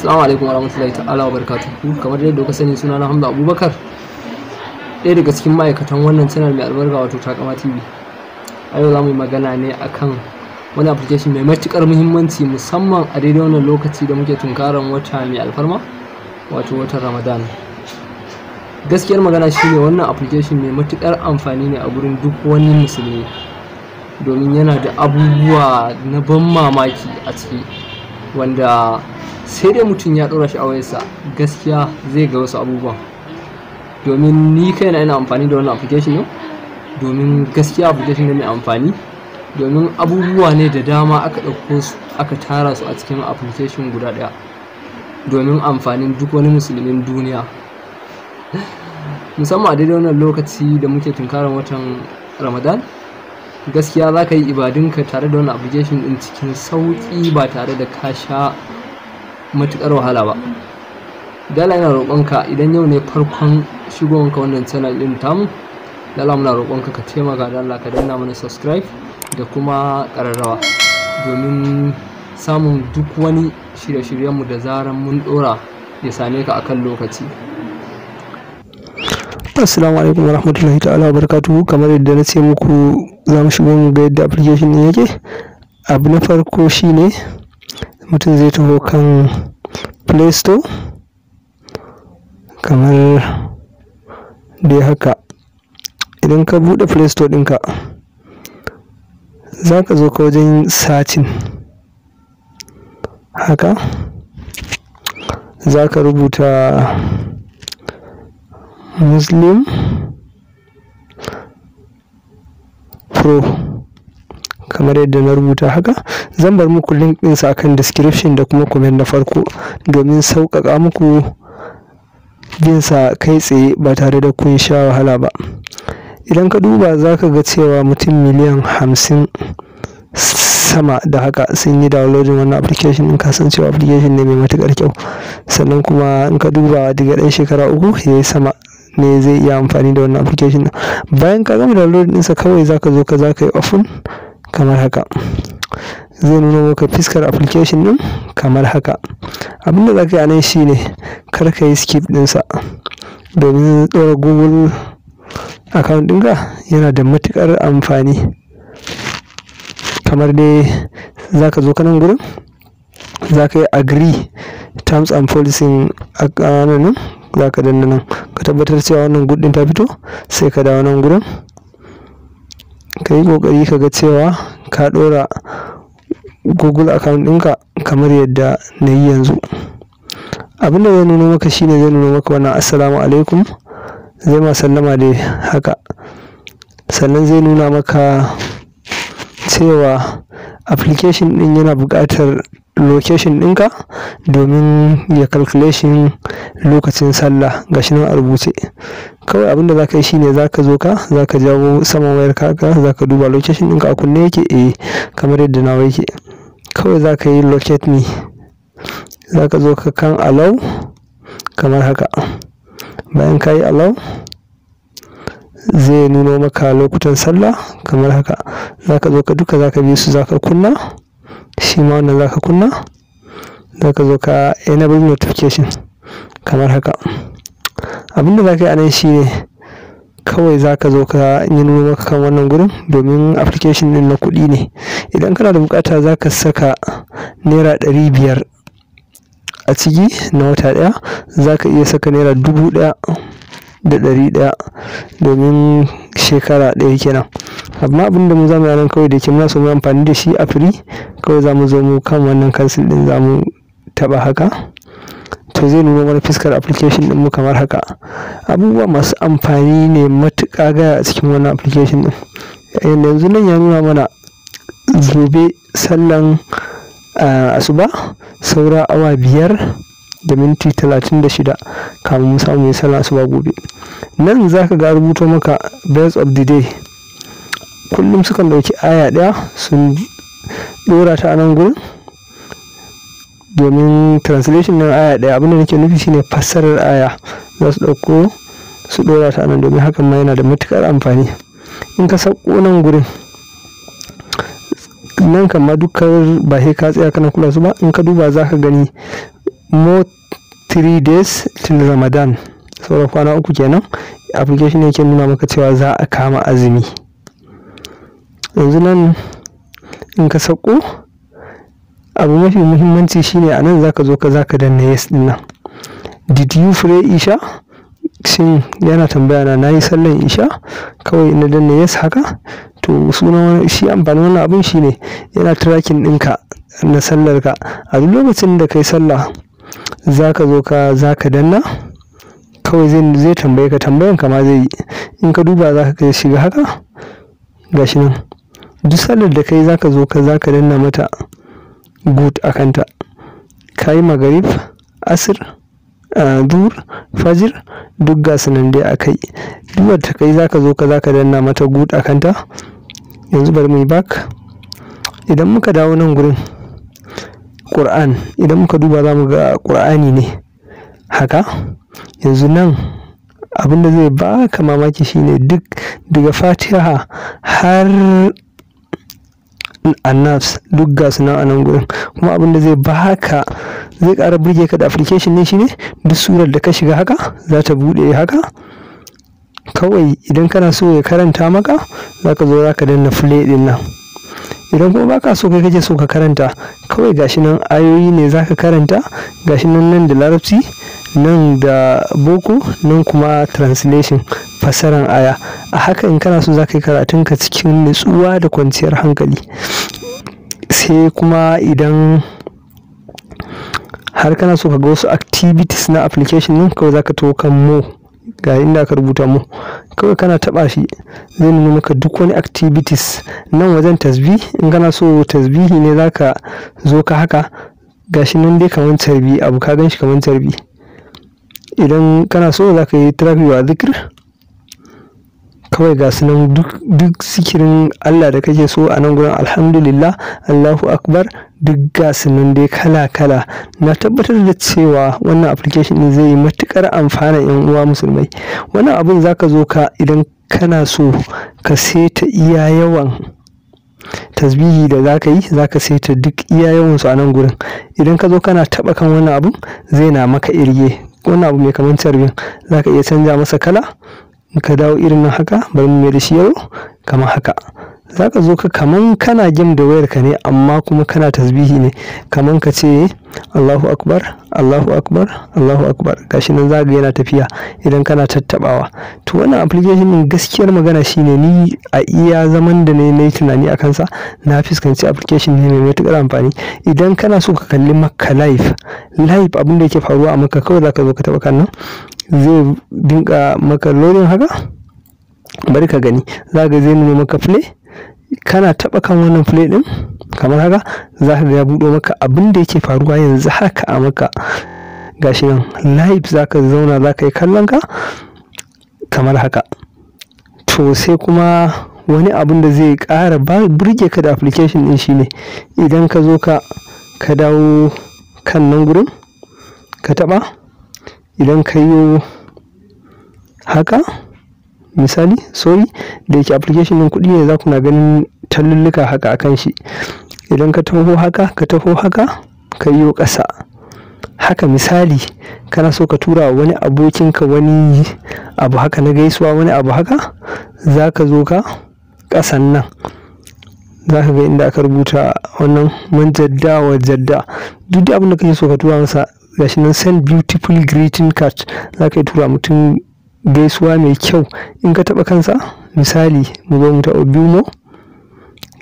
Assalamu alaikum warahmatullahi ta'ala wa barakatuhu. Kamar yadda kuka sani, suna na Hamza Abubakar, ɗaya daga cikin ma'aikatan wannan channel mai albarka, wato Takama TV. A yau za mu yi magana ne akan wani application mai matuƙar muhimmanci, musamman a daidai wannan lokaci da muke tunkaran wata mai alfarma, wato watan Ramadan. Gaskiyar magana shine wannan application mai matuƙar amfani ne a gurin duk wani musulmi, domin yana da abubuwa na ban mamaki a ciki wanda sai dai mutum ya ɗora shi a wayarsa gaskiya zai ga wasu abubuwan. Domin ni kaina ina amfani da wannan application ne, domin gaskiya application ne mai amfani, domin abubuwa ne da dama aka ɗauko su aka tara su a cikin application guda ɗaya domin amfanin duk wani musulmin duniya, musamman a daidai wannan lokaci da muke tunkarar watan Ramadan. Gaskiya za ka yi ibadunka tare da wannan application ɗin cikin sauƙi ba tare da ka sha matuƙar wahala ba. Dala ina roƙonka, idan yau ne farkon shigowanka wannan channel ɗin tamu, dala muna roƙonka ka taimaka da Allah ka danna mana subscribe da kuma ƙararrawa domin samun duk wani shirye-shiryenmu da zaran mun ɗora ya same ka akan lokaci. Assalamu alaikum warahmatullahi ta'ala wa barakatuhu. Kamar yadda na ce muku, za mu shigo mu ga yadda application ɗin yake. Abu na farko shine mutum zai taho kan Play Store kamar dai haka. Idan ka buɗe Play Store ɗinka, za ka zo ka wajen searching haka, za ka rubuta Muslim Pro kamar yadda na rubuta haka. Zan bar muku link ɗinsa akan description da kuma comment na farko domin sauƙaƙa muku bin sa kai tsaye ba tare da kun sha wahala ba. Idan ka duba, za ka ga cewa mutum miliyan 50 sama da haka sun yi downloading wannan application. In ka san cewa application ne mai matuƙar kyau, sannan kuma in ka duba, daga ɗan shekara 3 ya yi sama ne zai iya amfani da wannan application. Bayan ka gama downloading ɗinsa, kawai zaka zo ka zaka yi open kamar haka. Zai nuna maka fiskar application ɗin kamar haka. Abinda za ka yi a nan shine kar ka yi skip ɗinsa, domin ɗora Google account ɗinka yana da matuƙar amfani. Kamar dai za ka zo ka nan gurin, za ka yi agree terms and policy a nan, za ka danna nan ka tabbatar cewa wannan good ɗin ta fito. Sai ka dawo nan gurin, ka yi ƙoƙari ka ga cewa ka ɗora Google account ɗinka kamar yadda na yi yanzu. Abin da zai nuno maka shine zai nuno maka wannan "Assalamu alaikum", zai ma sallama dai haka. Sannan zai nuna maka cewa application ɗin yana buƙatar location ɗinka domin ya calculation lokacin sallah. Gashi nan a rubuce. Kawai abin da za ka yi shine za ka zo ka za ka jawo saman wayar ka haka, za ka duba location ɗinka a kunne yake, eh, kamar yadda nawa yake. Kawai za ka yi locate me, za ka zo ka kan allow kamar haka. Bayan ka yi allow, zai nuno maka lokutan sallah kamar haka. Za ka zo ka duka za ka bi su, za ka kunna shi ma wannan, za ka kunna, za ka zo ka enable notification kamar haka. Abinda za ka yi a nan shine kawai za ka zo ka yi nuno maka kan wannan gurin, domin application din na kuɗi ne. Idan kana da bukata, za ka saka ₦500 a ciki na wata ɗaya. Za ka iya saka ₦1,100 domin shekara ɗaya kenan. Amma abin da mu za mu yi nan kawai, da ke muna so mu amfani da shi a free, kawai za mu zo mu kan wannan cancel din, za mu taɓa haka. To, zai nuna mana fuskar application din mu kamar haka. Abubuwa masu amfani ne matuƙa gaya a cikin wannan application din. Yanzu nan ya nuna mana gobe sallan asuba saura awa 5 da minti 36 kamun mu samu yi sallan asuba gobe. Nan za ka ga rubuto maka verse of the day. Kullum sukan ɗauki aya ɗaya sun ɗora ta a nan gurin domin translation na aya ɗaya. Abinda nake nufi shine fassarar aya za su ɗauko su ɗora ta nan, domin hakan ma yana da matuƙar amfani. In ka sauko nan gurin nan, kama dukkan ba sai ka tsaya kana kula su ba. In ka duba, za ka gani More 3 days till Ramadan, sauran kwana 3 kenan. Application yake nuna maka cewa za a kama azumi. Yanzu nan in ka sauko, abu mafi muhimmanci shine a nan zaka zo ka zaka danna yes din nan. Did you pray Isha? Shin yana tambaya na nayi sallan Isha? Kawai na danna yes haka. To sunan shi, amfanin wannan abun shine yana tracking ɗinka na sallar ka. A duk lokacin da kai sallah, zaka zo ka zaka danna, kawai zai tambaye ka, tambayan ka ma zai yi. In ka duba zaka kai shiga haka, gashi nan duk sallar da kai zaka zo ka zaka danna mata good a kanta. Kayi Magarib, Asir, Dur, Fajir, duk ga su nan dai a kai. Duk wadda kai zaka zo ka zaka danna mata good a kanta. Yanzu bari mu yi back. Idan muka dawo nan gurin Qur'an, idan muka duba za mu ga Qur'ani ne haka. Yanzu nan abinda zai baka mamaki shine duk daga Fatiha har Annas duk ga su nan a nan gurin. Kuma abinda zai baka, zai ƙara burge ka da application ne shine duk surar da ka shiga haka za ta buɗe haka. Kawai idan kana so ya karanta maka, za ka zo za ka danna play din nan. Idan kuma baka so, kai kake so ka karanta, kawai gashi nan ayoyi ne za ka karanta. Gashi nan, nan da Larabci, nan da boko, nan kuma translation, fassaran aya. A haka in kana so za ka yi karatun ka cikin nutsuwa da kwanciyar hankali. Sai kuma idan har kana so ka ga wasu activities na application din, kawai za ka taho kan more, ga inda aka rubuta more. Kawai kana taba shi zai nuna maka duk wani activities. Nan wajen tasbih, in kana so tasbihi ne zaka zo ka haka, gashi nan dai kaman carbi, abu ka ganshi kaman carbi. Idan kana so zaka yi track your zikir, kawai ga su nan duk zikirin Allah da kake so a nan gurin, alhamdulillah, Allahu akbar, duk ga su nan dai kala kala. Na tabbatar da cewa wannan application din zai yi matukar amfana yan uwa musulmai. Wannan abun zaka zo ka, idan kana so ka seta iya yawan tasbihi da zaka yi, zaka seta duk iya yawan su a nan gurin. Idan ka zo kana taba kan wannan abun, zai na maka irge. Wannan abu mai kaman carbin, zaka iya canja masa kala. In ka dawo irin nan haka, bari mu mai da shi yau kamar haka, zaka zo ka kaman kana game da wayar ka ne, amma kuma kana tasbihi ne. Kaman ka ce Allahu akbar, Allahu akbar, Allahu akbar, gashi nan zaka yana tafiya idan kana tattabawa. To wannan application din, gaskiyar magana shine ni a iya zaman da ne nayi tunani a kansa, na fuskanci application ne mai matukar amfani. Idan kana so ka kalli Makka live live, abin da yake faruwa a Makka, kawai zaka zo ka taba kan nan, zai dinka maka loading haka. Bari ka gani, za ga zai nuna maka play. Kana taba kan wannan play din kamar haka, za ka ga ya buɗo maka abin da yake faruwa yanzu haka a maka. Gashi nan live, za ka zauna za ka yi kallon ka kamar haka. To sai kuma wani abin da zai ƙara burge ka da application din shine idan ka zo ka dawo kan nan gurin ka taba, idan ka yi haka misali, sorry, da yake application din kuɗi ne, za ku na ganin tallulluka haka akan shi. Idan ka taho haka, ka taho haka, ka yi ƙasa haka, misali kana so ka tura wani abokinka wani abu haka na gaisuwa, wani abu haka, za ka zo ka ƙasan nan, za ka ga inda aka rubuta wannan man jadda wa jadda. Duk da abin da kake so ka tura masa, gashi nan, send beautiful greeting card, za ka yi tura mutum gaisuwa mai kyau. In ka taɓa kansa, misali mu zo mu taɓa biyu mo,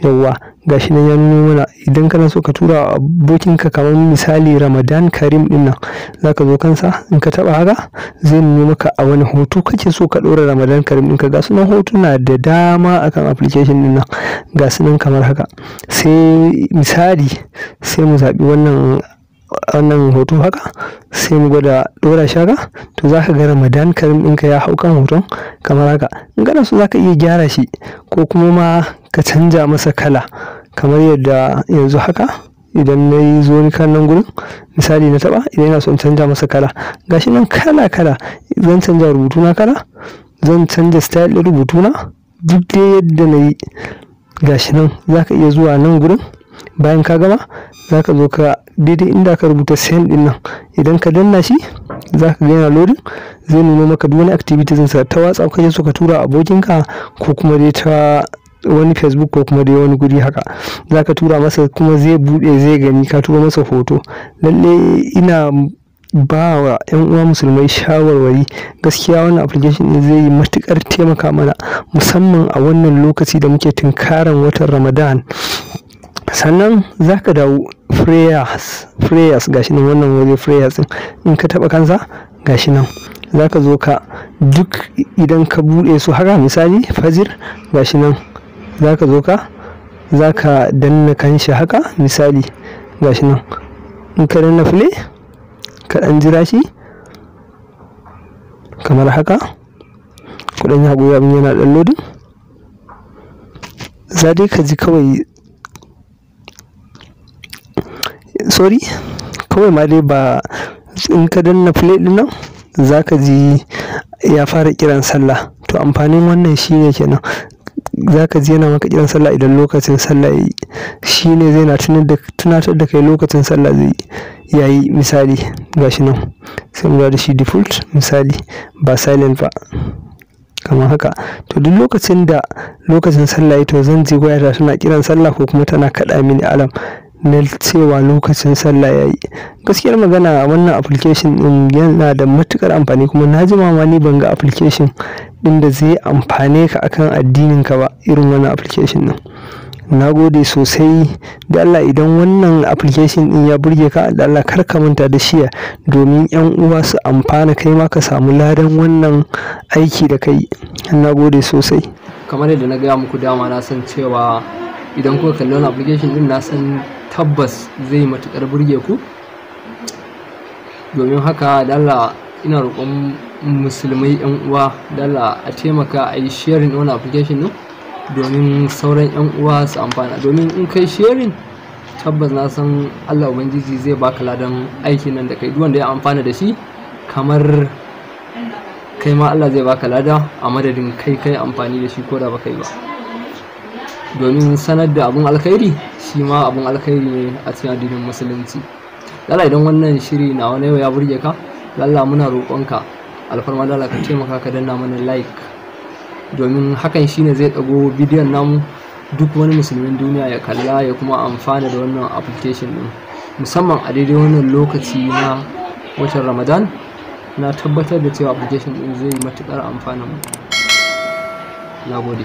yawwa, gashi nan ya nuno mana. Idan kana so ka tura abokinka kamar misali Ramadan Karim din nan, zaka zo kansa, in ka taba haka zai nuno maka a wani hoto kake so ka ɗora Ramadan Karim ɗinka. Ga sunan hotuna da dama akan application din nan, ga sunan kamar haka. Sai misali sai mu zaɓi wannan hoto haka, sai mu gwada ɗora shi haka. To za ka ga Ramadan Karim ɗinka ya hau kan hoton kamar haka. In kana so za ka iya gyara shi ko kuma ma ka canja masa kala kamar yadda yanzu haka. Idan na yi zo ni kan nan gurin, misali na taɓa, idan ina so in canja masa kala, gashi nan kala kala. Zan canja rubutu na kala, zan canja style ɗin rubutu na, duk dai yadda na yi, gashi nan. Za ka iya zuwa nan gurin. Bayan ka gama, za ka zo ka daidai inda ka rubuta send din nan. Idan ka danna shi, za ka ga yana loading, zai nuna maka duk wani activities sa ta WhatsApp kake so ka tura abokinka, ko kuma dai ta wani Facebook, ko kuma dai wani guri haka za ka tura masa, kuma zai bude zai gani ka tura masa hoto. Lalle ina ba wa 'yan uwa musulmai shawarwari, gaskiya wannan application din zai yi matukar taimaka mana, musamman a wannan lokaci da muke tunkaran watan Ramadan. Sannan za ka dawo prayers, gashi nan wannan waje prayers din, in ka taba kansa, gashi nan za ka zo ka duk idan ka bude su haka, misali fajir, gashi nan za ka zo ka za ka danna kanshi haka, misali gashi nan, in ka danna play, ka ɗan jira shi kamar haka. Ku ɗan yi haƙuri, abin yana ɗan loading. Za dai ka ji kawai, sorry, kawai ma dai ba, in ka danna play ɗin nan, za ka ji ya fara kiran sallah. To amfanin wannan shine kenan, za ka ji yana maka kiran sallah idan lokacin sallah yayi. Shine zai na tunatar da kai lokacin sallah zai yayi. Misali gashi nan, sai mu da shi default, misali ba silent ba, kamar haka. To duk lokacin da lokacin sallah, to zan ji wayata tana kiran sallah ko kuma tana kaɗa mini alarm na cewa lokacin sallah yayi. Gaskiyar magana, wannan application din yana da matukar amfani, kuma na ji ma ni ban ga application din da zai amfane ka akan addinin ka ba irin wannan application din. Na gode sosai. Da Allah, idan wannan application din ya burge ka, da Allah kar ka manta da share domin yan uwa su amfana, kai ma ka samu ladan wannan aiki da kai. Na gode sosai. Kamar yadda na gaya muku dama, na san cewa idan kuka kalli wannan application din, na san tabbas zai matuƙar burge ku. Domin haka, da Allah ina roƙon musulmai yan uwa, da Allah a taimaka a yi sharing wannan application din domin sauran yan uwa su amfana. Domin in kai sharing, tabbas na san Allah Ubangiji zai baka ladan aikin nan da kai. Duk wanda ya amfana da shi, kamar kai ma Allah zai baka lada a madadin kai kai amfani da shi ko da baka yi ba. Domin sanar da abun alkhairi shi ma abun alkhairi ne a cikin addinin Musulunci. Lalla idan wannan shiri na wani yau ya burge ka, lalla muna roƙonka alfarma, lalla ka taimaka ka danna mana like, domin hakan shine zai ɗago bidiyon namu, duk wani musulmin duniya ya kalla ya kuma amfana da wannan application din, musamman a daidai wannan lokaci na watan Ramadan. Na tabbatar da cewa application din zai yi matuƙar amfana mu. Na gode.